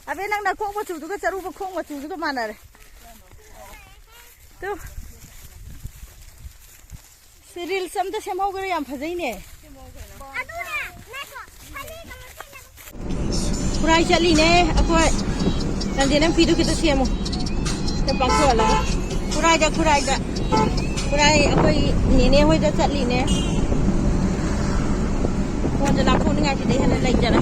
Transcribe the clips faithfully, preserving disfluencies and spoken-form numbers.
ꯑꯕꯦ, ꯅꯪ ꯅꯀꯣꯛ ꯃꯆꯨꯗꯨꯒ ꯆꯔꯨꯕ ꯈꯣꯡ ꯃꯆꯨꯗꯨꯒ ꯃꯥꯟꯅꯔꯦ꯫ ꯇꯨ꯫ ꯁꯤ reels ꯑꯝꯇ ꯁꯦꯝꯍꯧꯒꯦꯔꯥ, ꯌꯥꯝ ꯐꯖꯩꯅꯦ꯫ ꯈꯨꯔꯥꯏ ꯆꯠꯂꯤꯅꯦ ꯑꯩꯈꯣꯏ꯫ ꯆꯥꯟꯗꯦ, ꯅꯪ ꯐꯤꯗꯨ ꯈꯤꯇ ꯁꯦꯝꯃꯨ꯫ ꯈꯤꯇ ꯄꯥꯛꯊꯣꯛꯍꯜꯂꯒ꯫ ꯈꯨꯔꯥꯏꯗ, ꯈꯨꯔꯥꯏꯗ꯫ ꯈꯨꯔꯥꯏ ꯑꯩꯈꯣꯏ ꯅꯦꯅꯦ ꯍꯣꯏꯗ ꯆꯠꯂꯤꯅꯦ꯫ ꯐꯣꯟꯁꯦ ꯂꯥꯞꯊꯣꯛꯅꯤꯡꯉꯥꯏ ꯁꯤꯗꯩ ꯍꯦꯟꯅ ꯂꯩꯇꯔꯦ꯫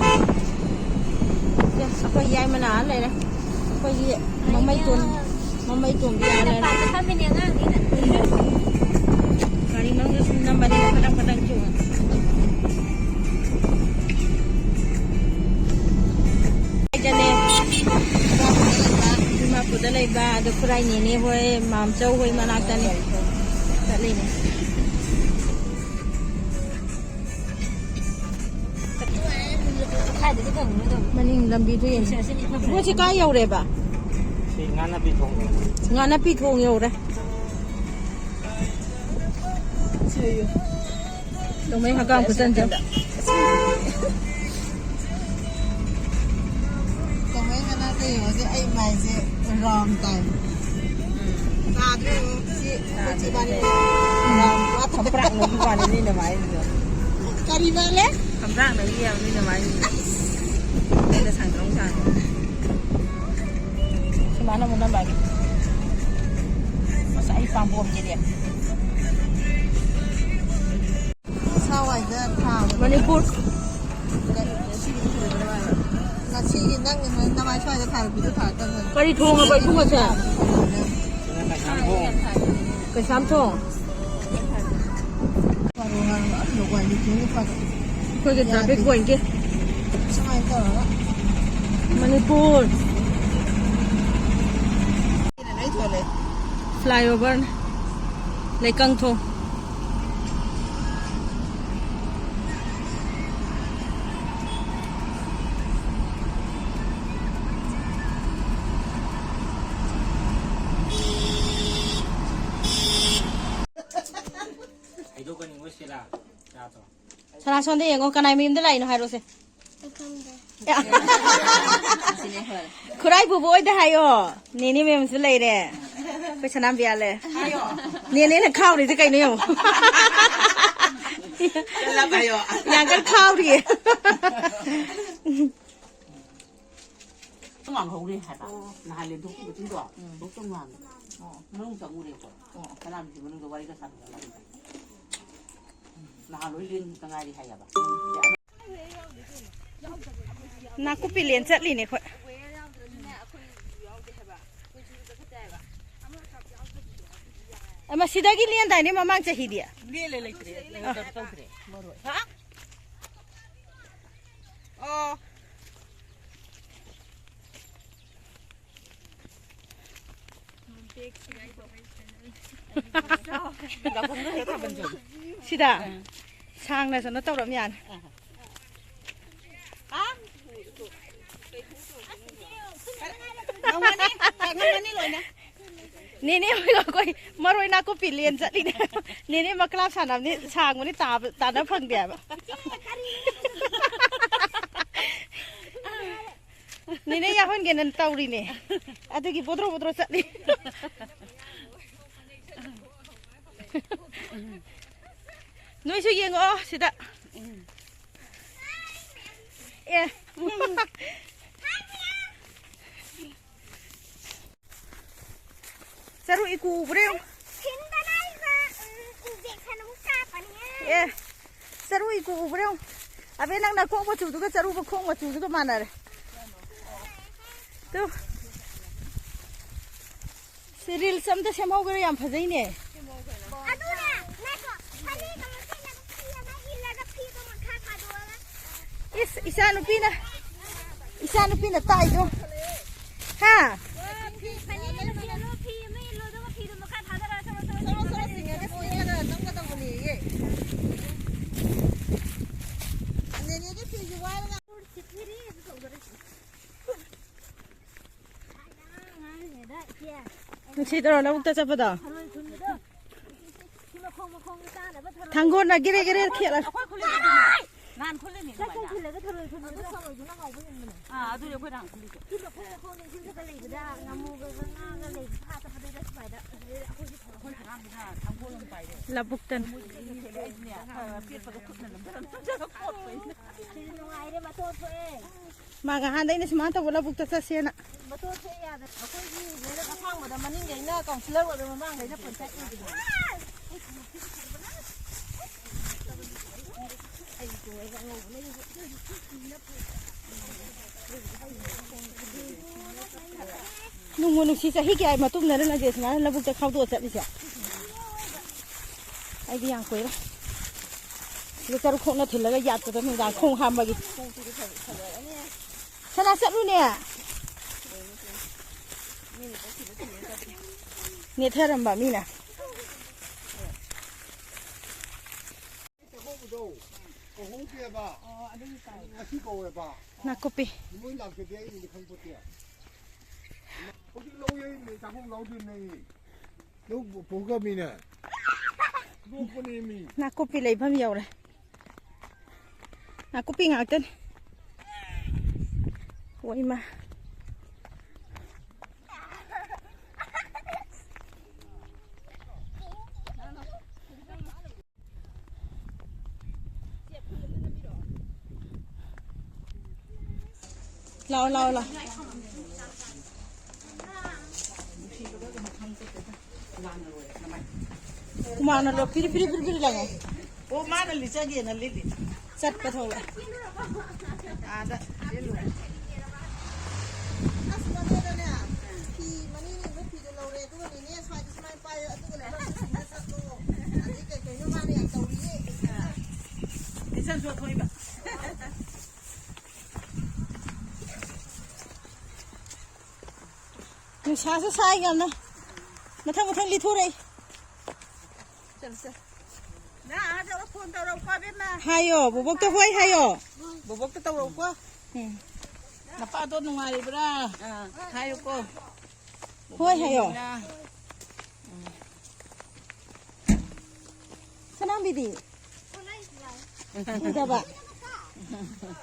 ꯑꯩꯈꯣꯏ ꯌꯥꯏꯃꯅ ꯑꯥ ꯂꯩꯔꯦ꯫ ꯑꯩꯈꯣꯏꯒꯤ ꯃꯃꯩ ꯇꯣꯟ-, ꯃꯃꯩ ꯇꯣꯟꯕꯤ ꯑꯥ ꯂꯩꯔꯦ꯫ ꯒꯥꯔꯤ ꯃꯅꯨꯡꯗ ꯁꯨꯝ ꯅꯝꯕꯅꯤꯅ ꯈꯇꯪ ꯈꯇꯪ ꯆꯣꯡꯉꯦ꯫ ꯁꯤꯗꯅꯦ꯫ ꯗꯤꯃꯥꯄꯨꯔꯗ ꯂꯩꯕ, ꯑꯗꯣ ꯈꯨꯔꯥꯏ ꯅꯦꯅꯦ ꯍꯣꯏ, ꯃꯥꯝꯆꯧ ꯍꯣꯏ ꯃꯅꯥꯛꯇꯅꯦ ꯆꯠꯂꯤꯅꯦ꯫ ꯃꯅꯤꯡ ꯂꯝꯕꯤꯗꯨ ꯌꯦꯡꯉꯨ꯫ ꯃꯣꯏꯁꯤ ꯀꯥꯏ ꯌꯧꯔꯦꯕ? ꯁꯤ ꯉꯥ ꯅꯥꯄꯤ ꯊꯣꯡ ꯌꯧꯔꯦ꯫ ꯉꯥ ꯅꯥꯄꯤ ꯊꯣꯡ ꯌꯧꯔꯦ꯫ ꯅꯣꯡꯃꯩ ꯍꯪꯒꯥꯝ ꯈꯨꯆꯟꯁꯦ꯫ ꯀꯃꯥꯏ ꯉꯅꯥ ꯀꯩ ꯍꯧꯖꯤꯛ ꯑꯩ ꯃꯥꯏꯁꯦ ꯔꯥꯎꯟ ꯇꯥꯏ꯫ ꯇꯥꯗ꯭ꯔꯦ ꯁꯤ ꯃꯆꯤ ꯕꯥꯅꯤ ꯔꯥꯎꯟ ꯄꯨꯔꯥ ꯊꯝꯄ꯭ꯔꯥꯛꯅ ꯋꯥꯅꯤ ꯅꯣꯏꯅ ꯃꯥꯏꯁꯤꯗ꯫ ꯀꯔꯤ ꯃꯥꯜꯂꯦ? ꯈꯝꯕ꯭ꯔꯥꯡꯅ ꯌꯦꯡꯉꯨ ꯅꯣꯏ ꯅꯃꯥꯏꯗꯨꯗ꯫ ꯑꯩꯅ ꯁꯥꯡꯗ꯭ꯔꯣꯡ ꯁꯥꯡꯉꯦ꯫ ꯁꯨꯃꯥꯏꯅ ꯑꯃꯨꯛ ꯅꯝꯕꯒꯦ꯫ ꯑꯁ, ꯑꯩ ꯄꯥꯝꯕꯣꯝꯁꯤꯗꯤ꯫ ꯁꯥꯋꯥꯏꯗ ꯊꯥꯕ꯫ ꯃꯅꯤꯄꯨꯔ꯫ ꯉꯁꯤꯒꯤ ꯅꯪ ꯅꯃꯥꯏ ꯁ꯭ꯋꯥꯏꯗ ꯊꯥꯔꯛꯄꯤꯗꯣ ꯊꯥꯔꯛꯇꯕꯅꯤ꯫ ꯀꯔꯤ ꯊꯣꯡꯉꯕ ꯏꯕꯨꯡꯉꯣꯁꯦ? ꯀꯩꯁꯥꯝ ꯊꯣꯡ꯫ ꯑꯩꯈꯣꯏꯒꯤ traffic pointꯀꯤ꯫ ꯁꯨꯃꯥꯏꯅ ꯇꯧꯔꯒ꯫ ꯃꯅꯤꯄꯨꯔ꯫ ꯁꯤꯅ ꯂꯣꯏ ꯊꯣꯜꯂꯦ꯫ Flyover ꯅꯦ꯫ ꯂꯩꯀꯪ ꯊꯣꯡ꯫ ꯍꯩꯗꯣꯛꯀꯅꯤ ꯃꯣꯏ ꯁꯤꯔꯥ ꯆꯥꯗꯣ꯫ ꯁꯅꯥ ꯁꯣꯝꯗ ꯌꯦꯡꯉꯣ, ꯀꯅꯥꯏ ꯃꯌꯨꯝꯗ ꯂꯥꯛꯏꯅꯣ ꯍꯥꯏꯔꯣꯁꯦ꯫ ꯑꯩꯈꯣꯏꯗ꯫ ꯁꯤꯅꯦ, ꯍꯣꯏ꯫ ꯈꯨꯔꯥꯏ ꯄꯨꯕ ꯑꯣꯏꯗ ꯍꯥꯏꯌꯣ꯫ ꯅꯦꯅꯦ ꯃꯦꯝꯁꯨ ꯂꯩꯔꯦ꯫ ꯑꯩꯈꯣꯏ ꯁꯅꯥꯝꯕꯤꯌꯥ ꯂꯩ꯫ ꯍꯥꯏꯌꯣ꯫ ꯅꯦꯅꯦꯅ ꯈꯥꯎꯔꯤꯁꯦ ꯀꯩꯅꯣ ꯌꯦꯡꯉꯣ꯫ ꯀꯜꯂꯞ ꯍꯥꯏꯌꯣ꯫ ꯌꯥꯝ ꯀꯟꯅ ꯈꯥꯎꯔꯤꯌꯦ꯫ ꯉꯥꯡꯍꯧꯔꯤ ꯍꯥꯏꯕ꯫ ꯑꯣ꯫ ꯅꯍꯥꯟ ꯂꯦꯟꯊꯣꯛꯈꯤꯕꯁꯤꯡꯗꯣ꯫ ꯎꯝ꯫ ꯂꯣꯛꯇ ꯉꯥꯡꯉꯦ꯫ ꯑꯣ꯫ ꯃꯅꯨꯡ ꯆꯪꯉꯨꯔꯦꯀꯣ꯫ ꯑꯣ꯫ ꯁꯅꯥꯝꯕꯤꯁꯤ ꯃꯅꯨꯡꯗ ꯋꯥꯔꯤꯒ ꯁꯥꯟꯅꯔꯝꯃꯦ꯫ ꯅꯍꯥꯟ ꯂꯣꯏ ꯂꯦꯟꯈꯤꯗ ꯉꯥꯏꯔꯤ ꯍꯥꯏꯌꯦꯕ꯫ ꯅꯥꯀꯨꯞꯄꯤ ꯂꯦꯟ ꯆꯠꯂꯤꯅꯦ ꯑꯩꯈꯣꯏ꯫ ꯑ, ꯃꯁꯤꯗꯒꯤ ꯂꯦꯟꯗꯥꯏꯅꯦ ꯃꯃꯥꯡ ꯆꯍꯤꯗꯤ? ꯂꯦꯜꯂꯦ, ꯂꯩꯇ꯭ꯔꯦ꯫ ꯀꯩꯅꯣ ꯇꯧꯗ꯭ꯔꯦ꯫ ꯃꯔꯣꯏ꯫ ꯍꯥ? ꯑꯣ꯫ ꯁꯤꯗ ꯁꯥꯡꯅ ꯀꯩꯅꯣ ꯇꯧꯔꯝ ꯌꯥꯅꯤ꯫ ꯅꯦꯅꯦ ꯍꯣꯏ ꯑꯩꯈꯣꯏ ꯃꯔꯣꯏ ꯅꯥꯀꯨꯞꯄꯤ ꯂꯦꯟ ꯆꯠꯂꯤꯅꯦ꯫ ꯅꯦꯅꯦ ꯃꯀ꯭ꯂꯥꯞ ꯁꯥꯟꯅꯕꯅꯤ ꯁꯥꯡꯕꯅꯤ ꯇꯥꯕ-, ꯇꯥꯟꯅ ꯐꯪꯗꯦ ꯍꯥꯏꯕ꯫ ꯅꯦꯅꯦ ꯌꯥꯎꯍꯟꯒꯦꯅ ꯇꯧꯔꯤꯅꯦ꯫ ꯑꯗꯨꯒꯤ ꯕꯣꯗ꯭ꯔꯣ ꯕꯣꯗ꯭ꯔꯣ ꯆꯠꯂꯤ꯫ ꯅꯣꯏꯁꯨ ꯌꯦꯡꯉꯛꯑꯣ ꯁꯤꯗ꯫ ꯑꯦ꯫ ꯆꯔꯨ ꯏꯀꯨ ꯎꯕ꯭ꯔꯥ ꯌꯦꯡꯉꯨ꯫ ꯊꯤꯟꯗꯅ ꯑꯩꯅ, ꯎꯝ, injection ꯑꯃꯨꯛ ꯀꯥꯞꯄꯅꯤꯍꯦ꯫ ꯑꯦ, ꯆꯔꯨ ꯏꯀꯨ ꯎꯕ꯭ꯔꯥ ꯌꯦꯡꯉꯨ꯫ ꯑꯕꯦ, ꯅꯪ ꯅꯀꯣꯛ ꯃꯆꯨꯗꯨꯒ ꯆꯔꯨ ꯃꯈꯣꯡ ꯃꯆꯨꯗꯨꯒ ꯃꯥꯟꯅꯔꯦ꯫ ꯇꯨ꯫ ꯁꯤ reels ꯑꯝꯇ ꯁꯦꯝꯍꯧꯒꯦꯔꯣ? ꯌꯥꯝ ꯐꯖꯩꯅꯦ꯫ ꯑꯗꯨꯅꯦ, ꯉꯥꯏꯈꯣ, ꯐꯅꯦꯛ ꯑꯃ ꯁꯦꯠꯂꯒ ꯐꯤ ꯑꯃ ꯏꯜꯂꯒ ꯐꯤꯗꯣ ꯃꯈꯥ ꯊꯥꯗꯣꯛꯑꯒ꯫ ꯏꯁ, ꯏꯆꯥꯅꯨꯄꯤꯅ, ꯏꯆꯥꯅꯨꯄꯤꯅ ꯇꯥꯛꯏꯗꯣ꯫ ꯍꯥ? ꯐꯤ, ꯐꯅꯦꯛ ꯑꯃ ꯁꯦꯠꯂꯣ, ꯐꯤ ꯑꯃ ꯏꯜꯂꯣ, ꯑꯗꯨꯒ ꯐꯤꯗꯣ ꯃꯈꯥ ꯊꯥꯗꯔꯒ ꯆꯠꯂꯣ, ꯆꯠꯂꯣ, ꯆꯠꯂꯣ, ꯆꯠꯂꯣ, ꯆꯠꯂꯣ, ꯆꯤꯡꯉꯒ ꯆꯤꯡꯉꯒ ꯅꯝꯒꯗꯧꯕꯅꯦꯌꯦ꯫ ꯅꯦꯅꯦꯒꯤ ꯐꯤꯁꯨ ꯋꯥꯏꯔꯒ꯫ ꯅꯨꯡꯁꯤꯗ꯭ꯔꯣ ꯂꯧꯕꯨꯛꯇ ꯆꯠꯄꯗꯣ? ꯊꯥꯡꯒꯣꯜꯅ ꯒꯦꯔꯦ ꯒꯦꯔꯦ ꯈꯦꯠꯂ꯫ ꯅꯍꯥꯟ ꯈꯨꯜꯂꯤꯅꯤ ꯆꯥꯛ ꯑꯗꯨꯃꯥꯏꯅ꯫ ꯆꯥꯁꯤꯜꯂꯒ ꯊꯔꯣꯏ ꯈꯨꯟꯕꯗꯣ ꯑꯗꯨ ꯊꯔꯣꯏꯗꯨꯅ ꯍꯥꯎꯕ ꯍꯦꯟꯕꯅꯦ꯫ ꯑꯥ, ꯑꯗꯨꯗꯤ ꯑꯩꯈꯣꯏ ꯅꯍꯥꯟ ꯈꯨꯜꯂꯤꯗꯣ꯫ ꯁꯤ ꯃꯈꯣꯡ ꯃꯈꯣꯡ ꯅꯤꯡꯁꯤꯡꯗꯒ ꯂꯩꯕꯗ ꯉꯥꯃꯨꯒ ꯉꯥꯒ ꯂꯩꯕ ꯐꯥ ꯆꯠꯄꯗꯨꯗ ꯁꯨꯃꯥꯏꯅ ꯑꯗꯨꯗꯩꯗ ꯑꯩꯈꯣꯏꯒꯤ ꯊꯔꯣꯏ ꯑꯩꯈꯣꯏ ꯑꯉꯥꯡꯗꯨꯅ ꯊꯥꯡꯒꯣꯜ ꯑꯃ ꯄꯥꯏꯔꯦ꯫ ꯂꯧꯕꯨꯛꯇꯅꯤ꯫ ꯃꯣꯏꯗꯤ ꯑꯩꯁꯦ ꯑꯩꯁꯤꯅꯦ, ꯑ, ꯄꯦꯠꯄꯗꯣ ꯈꯨꯠꯅ ꯅꯝꯖꯜꯂ ꯅꯝꯖꯜꯂ ꯀꯣꯠꯄꯩꯅꯦ꯫ ꯁꯤꯗꯤ ꯅꯨꯡꯉꯥꯏꯔꯦ, ꯃꯇꯣꯟ ꯊꯣꯛꯑꯦ꯫ ꯃꯥ ꯉꯍꯥꯟꯗꯩꯅ ꯁꯨꯃꯥꯏꯅ ꯇꯧꯕ ꯂꯧꯕꯨꯛꯇ ꯆꯠꯁꯦꯅ꯫ ꯃꯇꯣꯟ ꯊꯣꯛꯑꯦ ꯌꯥꯗ꯭ꯔꯦ꯫ ꯑꯩꯈꯣꯏꯒꯤ ꯂꯩꯔꯛ ꯑꯁꯥꯡꯕꯗ ꯃꯅꯤꯡꯗꯩꯅ ꯀꯥꯎꯟꯁꯤꯂꯔ ꯑꯣꯏꯕ ꯃꯃꯥꯡꯗꯩꯅ ꯄꯟꯆꯥꯌꯠ ꯑꯣꯏꯕꯅꯦ꯫ ꯅꯨꯡꯕꯨ ꯅꯨꯡꯁꯤ, ꯆꯍꯤ ꯀꯌꯥꯒꯤ ꯃꯇꯨꯡꯗꯅꯣ ꯅꯪꯁꯦ ꯁꯨꯃꯥꯏꯅ ꯂꯧꯕꯨꯛꯇ ꯈꯥꯎꯗꯣꯛꯑ ꯆꯠꯂꯤꯁꯦ? ꯑꯩꯗꯤ ꯌꯥꯝ ꯀꯨꯏꯔꯦ꯫ ꯁꯤꯗ ꯆꯔꯨ ꯈꯣꯡꯅ ꯊꯤꯜꯂꯒ ꯌꯥꯠꯄꯗ ꯅꯨꯡꯗꯥꯡ ꯈꯣꯡ ꯍꯥꯝꯕꯒꯤ꯫ ꯁꯅꯥ ꯆꯠꯂꯨꯅꯦ꯫ ꯅꯦꯠꯊꯔꯝꯕ ꯃꯤꯅ꯫ ꯆꯥꯛꯀꯧꯕꯗꯣ ꯀꯧꯍꯧꯗꯦꯕ꯫ ꯉꯁꯤ ꯀꯧꯋꯦꯕ꯫ ꯅꯥꯀꯨꯞꯄꯤ꯫ ꯃꯣꯏ ꯂꯥꯛꯇꯗꯤ ꯑꯩ ꯈꯪꯄꯣꯠꯇꯦ꯫ ꯍꯧꯖꯤꯛ ꯂꯧ ꯌꯩꯔꯤꯅꯦ, ꯆꯥꯛꯀꯧꯕ ꯂꯧꯗꯣꯏꯅꯦ꯫ ꯂꯧ ꯄꯨꯒꯃꯤꯅꯦ꯫ ꯂꯣꯛꯄꯅꯦꯃꯤ꯫ ꯅꯥꯀꯨꯞꯄꯤ ꯂꯩꯐꯝ ꯌꯧꯔꯦ꯫ ꯅꯥꯀꯨꯞꯄꯤ ꯉꯥꯛꯇꯅꯤ꯫ ꯑꯣ ꯏꯃꯥ꯫ ꯂꯥꯛꯑꯣ, ꯂꯥꯛꯑꯣ, ꯂꯥꯛꯑꯣ꯫ ꯍꯨꯃꯥꯡꯅ ꯂꯣꯛ ꯄꯤꯔꯤ ꯄꯤꯔꯤ ꯄꯤꯔꯤ ꯄꯤꯔꯤ ꯂꯪꯉꯦ꯫ ꯑꯣ, ꯃꯥꯅ ꯂꯤꯠꯆꯒꯦꯅ ꯂꯤꯠꯂꯤ꯫ ꯆꯠꯄ ꯊꯣꯛꯂꯛꯑꯦ꯫ ꯑꯥꯗ ꯂꯤꯠꯂꯨꯔꯦ꯫ ꯑꯁ, ꯃꯗꯨꯗꯅꯦ, ꯐꯤ ꯃꯅꯤꯡ ꯂꯦꯡꯕ ꯐꯤꯗꯣ ꯂꯧꯔꯦ, ꯑꯗꯨꯒ ꯅꯦꯅꯦ ꯁ꯭ꯋꯥꯏꯗ ꯁꯨꯃꯥꯏꯅ ꯄꯥꯏꯌꯣ, ꯑꯗꯨꯒ ꯂꯩꯕꯥꯛꯇ ꯁꯨꯃꯥꯏꯅ ꯆꯠꯂꯣ꯫ ꯑꯗꯩ ꯀꯩ ꯀꯩꯅꯣ ꯃꯥꯅ ꯌꯥꯝ ꯇꯧꯔꯤꯌꯦ꯫ ꯑꯥ꯫ ꯏꯆꯟꯁꯨ ꯊꯣꯛꯏꯕ꯫ ꯅꯨꯡꯁꯥꯁꯨ ꯁꯥꯏ ꯌꯥꯝꯅ꯫ ꯃꯊꯪ ꯃꯊꯪ ꯂꯤꯊꯣꯔꯛꯏ꯫ ꯆꯠꯂꯨ, ꯆꯠꯂꯨ꯫ ꯅꯪ ꯑꯥ ꯌꯧꯔ ꯐꯣꯟ ꯇꯧꯔꯛꯎꯀꯣ, ꯑꯕꯦꯝꯃ꯫ ꯍꯥꯏꯌꯣ, ꯕꯣꯕꯣꯛꯇ ꯍꯣꯏ ꯍꯥꯏꯌꯣ꯫ ꯕꯣꯕꯣꯛꯇ ꯇꯧꯔꯛꯎꯀꯣ꯫ ꯎꯝ꯫ ꯅꯄꯥꯗꯣ ꯅꯨꯡꯉꯥꯏꯔꯤꯕ꯭ꯔꯥ? ꯑꯥ꯫ ꯍꯥꯏꯌꯨꯀꯣ꯫ ꯍꯣꯏ ꯍꯥꯏꯌꯣ꯫ ꯕꯣꯕꯣꯛꯅ꯫ ꯁꯅꯥꯝꯕꯤꯗꯤ? ꯎꯗꯕ?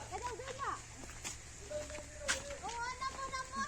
ꯀꯩꯗꯧꯗꯣꯏꯅꯣ? ꯑꯣ, ꯅꯝꯃꯣ, ꯅꯝꯃꯣ꯫